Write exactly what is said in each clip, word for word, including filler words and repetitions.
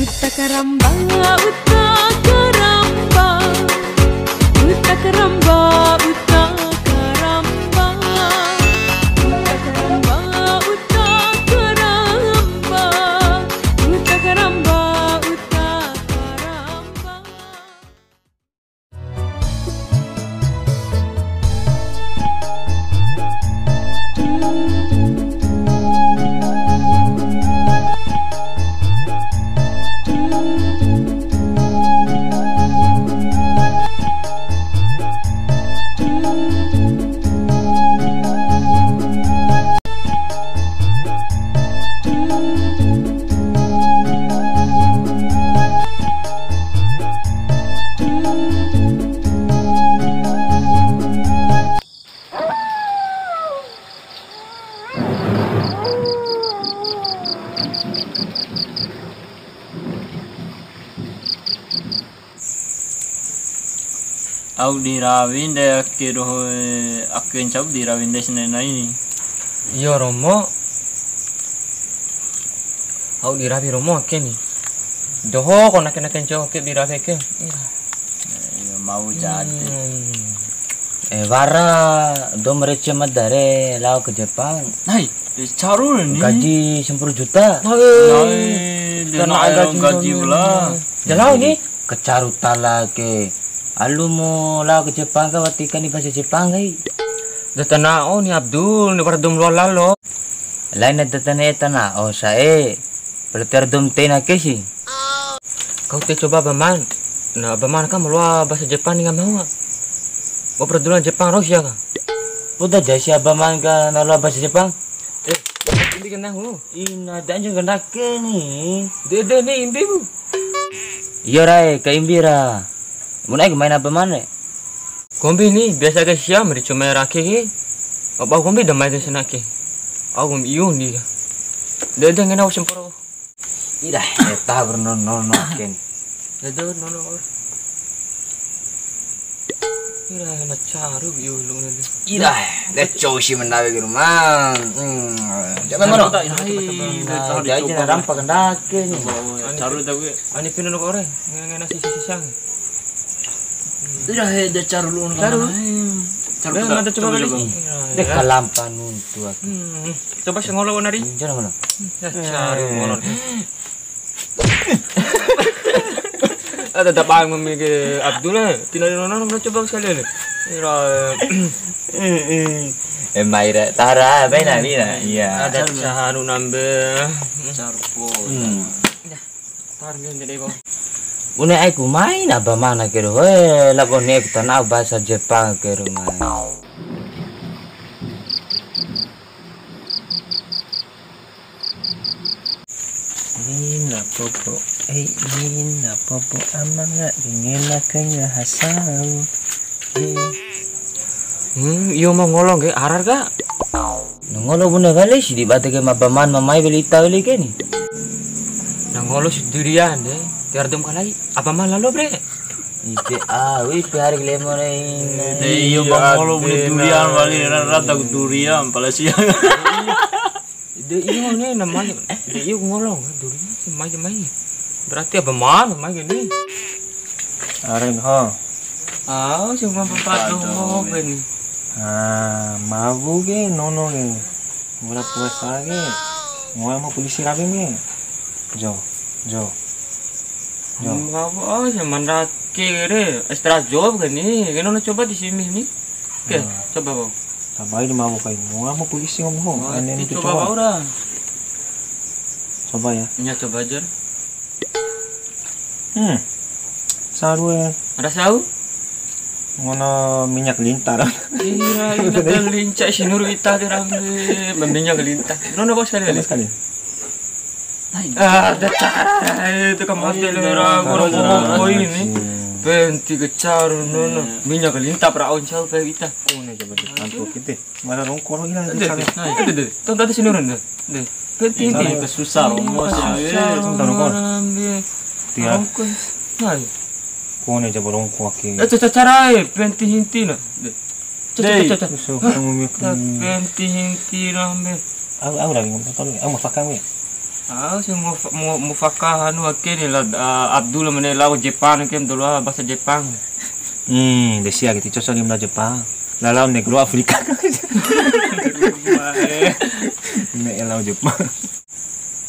Uta karamba, uta karamba, uta karamba, uta karamba, uta karamba, uta karamba, uta karamba, uta karamba. Au di rawi ndai ake doho, ake ncau di rawi ndai sanai-nai ni. Iyo romo. Au di rawi romo ake ni. Doho ko nake-nake ncau ake di rawi ake. Iyo, mau jadi. Hmm. Eh, wara dou ma rece mada re lao ke Jepang. Hai, eh, caru ni. Gaji sampuru juta. Hai, de tana'o gaji, gaji pula. De lao ni. Kacaru tala ke. Alumu lao ke Jepang ka, wati kani bahasa Jepang kai. De tana'o ni Abdul, ni wara dou ma loa lalo. Laina de tana'o sa'e. Berarti wara dou ma tena ke si. Kau te coba Aba Man. Na Aba Man ka ma loa bahasa Jepang ni, nggak mau. Wa'ura dula Jepang rau sia ka. Udah jadi si Aba Man ka na loa bahasa Jepang. Eh, ini kena hu. Ina, de anjing kena ke ni. Dede ni imbi ku. Iyo ra e, ka imbi ra. Bune ai ku mai na Aba Man re. Kombi ni biasa ke sia mari cuma rake ke. Apa kombi damai ke sana ke. Au kombi iyo ni. Dede ngena usim poro. Ira, eta bernono no ken. Dede nono or. Ira na caru iyo lu ngena. Ira, de cou si mendawe ke rumah. Hmm. Coba moro. Hai, de tahu. Nah, dia aja dicoba. Rampa kendake ni. Caru tahu ya. Ani pino no ore. Ngena sisi sisang. Ira he, de caru lu. Caru. Caru. Mada coba kali. Coba. De kalampa nuntu aku. Hmm. Coba sengolo nari. Jangan mana? Ya, caru ngolo. Ada dapat mami ke Abdullah, tina di nono, coba sekali ni. Ira. Eh, mai ra, tara, mai na, mina. Iya. Ada caru nambe. Caru po. Hmm. Tar ngene dei ko. Bune ai ku mai na Aba Man ke ro. He, labo ne'e ku tana'o bahasa Jepang ke ro mai. Nina popo, ei, nina popo, amanga dingena kanya hasau. Hmm, iyo ma ngolo ngge, arar ka? Na ngolo bune wali si di bade ke ma Aba Man ma mai weli ita weli ke ni. Na ngolo si durian de, tiwara dou ma kalai, Aba Man lalo bre. Ite au, ipe hari ke lemo re ina. De iyo ba ngolo bune durian wali, ra-, rata ku durian, pala sia. De iyo ni namanya, de iyo ngolo, durian si mai, mai. Berarti Aba Man mai ke ni. Areng ho. Au, cuma pepatu mo ke ni. Ah, mabu ke, nono ke. Wura puasa ke. Ngoa mo polisi rabi ke. Jo, jo. Jo. Mabu, oh, si mandake re. Extra job ke ni. Ke nono coba di sini ni. Oke, coba, Bang. Sabai di mabu kai. Ngoa mo polisi ngomong ho. Ane ni coba, coba. Bang, ura. Coba ya. Iya, coba aja. Hmm. Saru e. Ada sau? Ngono minyak lintah. Iya, ini kan lincah si nuru ita de rambe. Minyak lintah. Nono bos sekali. Coba sekali. Ah, ada cara itu kan mati lera guru ini. Penti ke caru nono. Minyak lintah pra on sau pe ita. Kone coba di kantor kita. Mara rongko lo ina. Ede, ede, ede, ede. Tonton ade sinurun, ede. Ede. Penti, ede. Susah, romo, susah, romo, ambil. Tiap. Rongko. Nah. Kone coba rongko ake. Eh, cara, cara, eh, penti hinti na. Ede. Cek, cek, cek, cek. Susah, kamu mikir. Penti hinti na, ambil. Au, au lagi ngomong tadi. Au mau pakai, we. Ah, si mu, mu, mufaka anu ake ni la, ah, Abdul mene lao Jepang ke, ma da loa bahasa Jepang. Hmm, de sia ke ti cocok ni ma lao Jepang. La lao negro Afrika. Ne'e lao Jepang.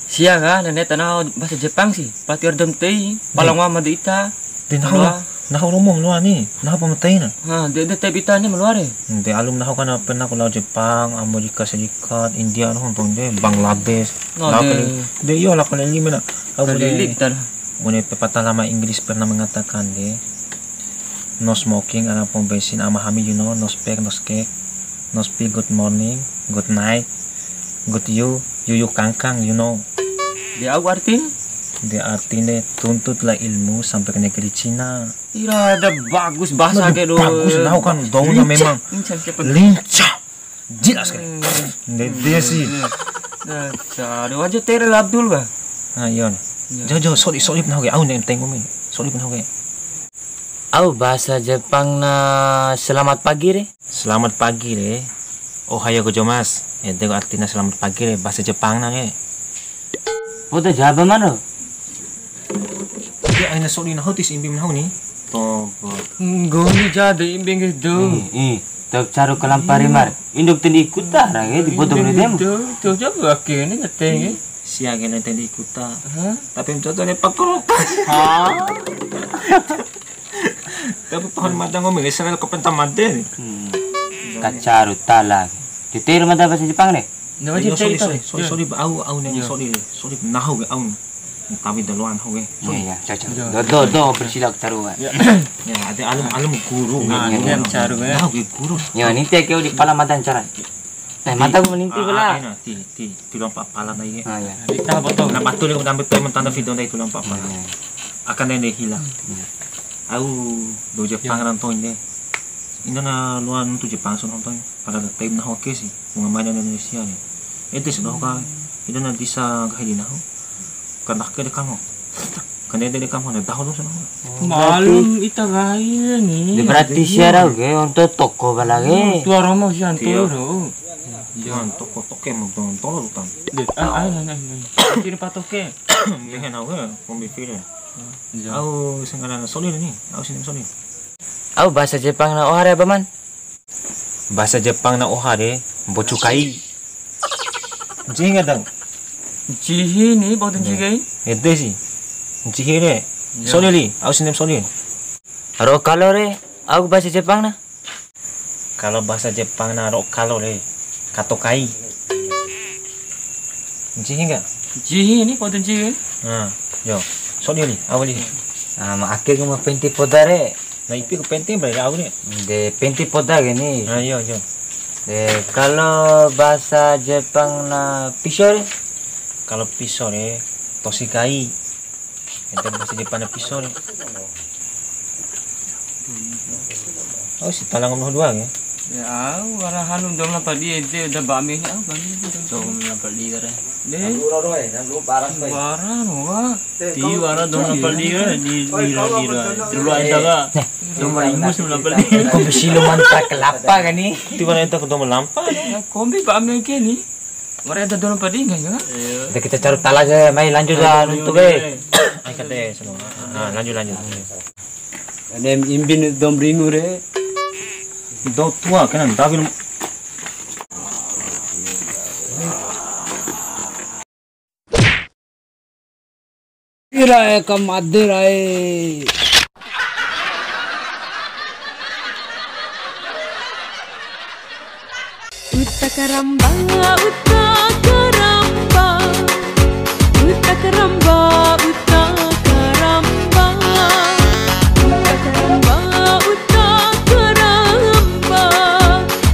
Sia ka, nene tanah bahasa Jepang si. Pala tiwara dou ma tei, pala ngoa mada ita. De nahu la, nahu romo ma loa ni, nahu pa ma tei na. Ha, de, de tei ba ita ni ma loa re. De alum nahu kan pernah ku lao Jepang, Amerika Serikat, India, nahu nonton de, Bangladesh. No, lao de kali. De iyo, lao kali lima na. Aku de, kali lima ta. Bune pepatah lama Inggris pernah mengatakan de, no smoking, ana pom bensin, ama hami, you know, no smoke, no skek, no speak, good morning, good night, good you, you, you kangkang, you know. De au artin? De artin de, tuntutlah ilmu sampai ke negeri Cina. Ira, ada bagus bahasa. Aduh, ke do. Bagus, nahu kan daunnya lincah, memang lincah, siapa? Lincah. Jelas kan? Hmm. Ndede sih. Hmm. Nah, cari aja tere Abdul ka? Ah, iya. Iya. Jo, jo, sodi, sodi pa nahu ke. Au ne tengok mi. Sodi pa nahu ke. Au bahasa Jepang na selamat pagi re? Selamat pagi re. Ohayo gozaimasu. Ede ku artina selamat pagi re, bahasa Jepang na ke. Poda ja ba mano. Ede aina sodi nahu ti si imbi nahu ni. Toba. Nggoni ja de imbi ngge do. Eh, eh, tau caru kalampa rimar. Induk teni ikuta ra ke di bodo ne dem. Do, do ja ba ke ni ngate nge. Sia ke ne teni ikuta. Hah? Tapi ma coto ne pakro. Hah? Tapi pohon mada nggomi, Israel ko penta made. Hmm. Kacaru tala. Tete mada bahasa Jepang re? Nah, iyo, sodi, sodi, sodi, sodi, au, au, neng, sodi, sodi, nahu ke, au. Kami duluan, nahu ke. Iya, iya, cocok. Iya. Do, do, do, bersila kacaru, Pak. Iya. Ya, ada alum, alum guru. Nah, ini yang caru, ya. Nahu ke guru. Ya, ini teh kau di pala mada ncara. Eh, mada ku ninti bela. Ah, ah, ti, ti, ti lompa pala na ike. Ah, iya. Di taha botol. Na batu le, udah betul, mentanda video ndai tu lompa pala. Iya. Akan ndai hilang. Iya. Au, dou Jepang ra nonton de. Indo na loa nuntu Jepang so nonton. Pada time nahu ake si. Wunga mai na Indonesia ni. Ede si doho ka. Indo na disa nggahi di nahu. Kandake de kamo. Kandede de kamo, na dahu doho sana. Malum ita gai ni. De berarti sia rau ke, onto toko bala ke. Tua romo si anto ro. Iya. Toko toke mau tolo utan. De, ah, ah, ah, ah. Kiri patoke. Mehen au ke, kombi fire. Iya. Au sing ngaran soli ni, au sing soli. Au bahasa Jepang na oha re, Paman? Bahasa Jepang na oha re, mbocu kai. Ncihi nggak, Dang? Ncihi ni, bau ncihi kai. Ede si. Ncihi re. Iya. Soli li, au sinem soli. Ro kalo re, au bahasa Jepang na? Kalau bahasa Jepang na ro kalo re, kato kai. Ncihi nggak? Ncihi ni, bau ncihi. Nah, yo. Soli li, au li. Ah, ma ake ku ma penti poda re. Na ipi ku penti ba au ni. De penti poda ke ni. Ah, iyo, iyo. De, kalau bahasa Jepang na piso re? Kalau piso re, tosi kai. Ede bahasa Jepang na piso re. Oh, si talang nomor dua ya. Ya, au, wara hanu dom la padi ede, udah bami ni, au, bami ede. Dom la padi kare. De. Wara, wa. Ti wara dom la padi kare, di, di, di, di, dulu ada ka. Dom la ingus la padi. Kombi siluman tak kelapa kan ni? Ti wara enta ke dom lampa. Ya, kombi bami ke ni. Wara eda dou lampa di nggahi ka? Iya. Kita caru tala aja, mai lanjut lah, nuntu be. Ai kate semua. Nah, lanjut, lanjut. Ada yang imbin dou ma ringu re. Dou tua kena ndawi. Irae ka made rae. Uta karamba, uta karamba, uta karamba, uta karamba. Uta karamba, uta karamba,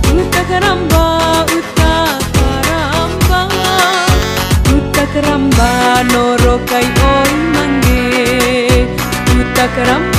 uta karamba, uta karamba. Uta karamba noro kai oi mangge. Uta karamba